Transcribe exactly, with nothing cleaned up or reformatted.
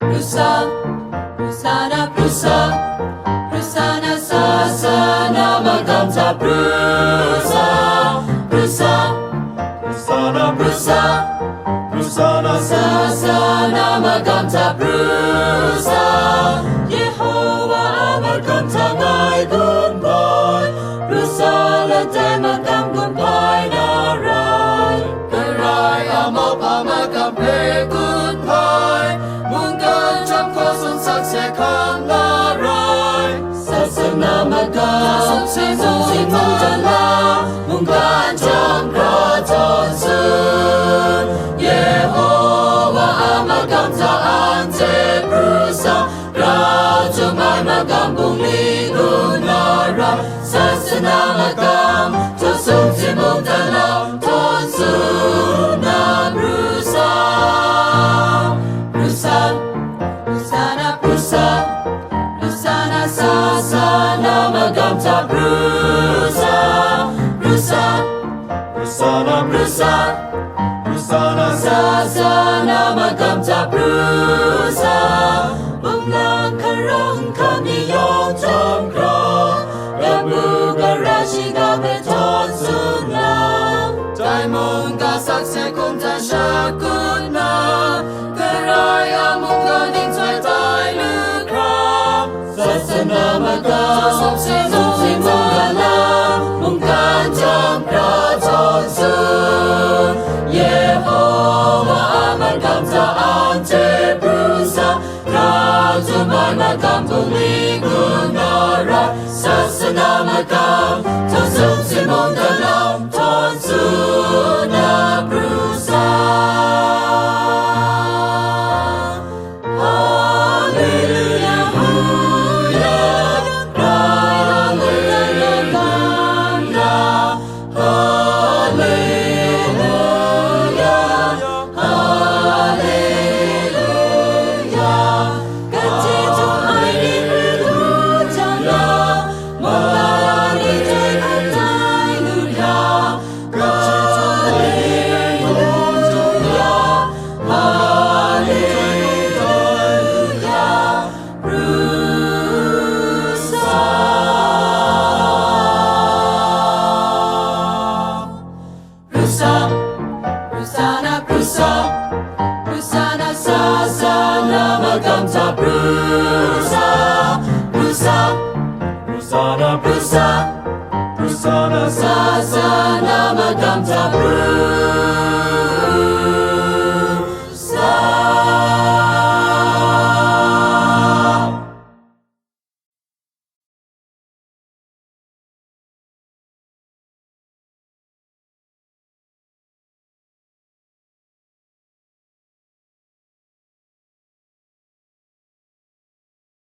Prusa, prusa na prusa, prusa na sa sa na magam hta prusa, prusa, prusa na prusa, prusa na sa sa na magam hta prusa. Yehowa a magam hta ngai gun bai, prusa langai magam gun bai na rai. Karai a mauhpa magam hpe gun hpai, mungkan jam hkaw sung sakse hkam na rai. Sasana magam, sung si mung si mung dan la, mungkan jam hkra tawn sun. Yehowa a magam hta anhte pru sa, Grau htum ai magam bungli gun na rai, sasana magam, hkaw sung si mung dan la, tawn sun na prusa, prusa, prusa na prusa, prusa na sasana magam hta prusa, prusa, prusa na prusa, prusa na sasana magam hta prusa. Bunglang hkarang hkam ni yawng jawm hkra, gabu gara shiga hpe tawn sun na, dai mungga sakse hkum hta shakut na, Karai a mungga ning hte tai lu hkra, sasana magam, sasana magam, mungkan jam hkra tawn sun. Yehowa a magam hta anhte pru sa, grau htum ai magam bungli gun na rai, sasana magam, hkaw sung si mung dan la, tawn sun na prusa. Haleluya, haleluya, haleluya, haleluya, haleluya. Kaji htum ai ni hpe du jang yang, mungga ni hte hkap tai lu yang, Haleluya, haleluya, prusa. Prusa, prusa na prusa, prusa na sasana magam hta prusa, prusa, prusa na prusa, prusa na sasana magam hta prusa.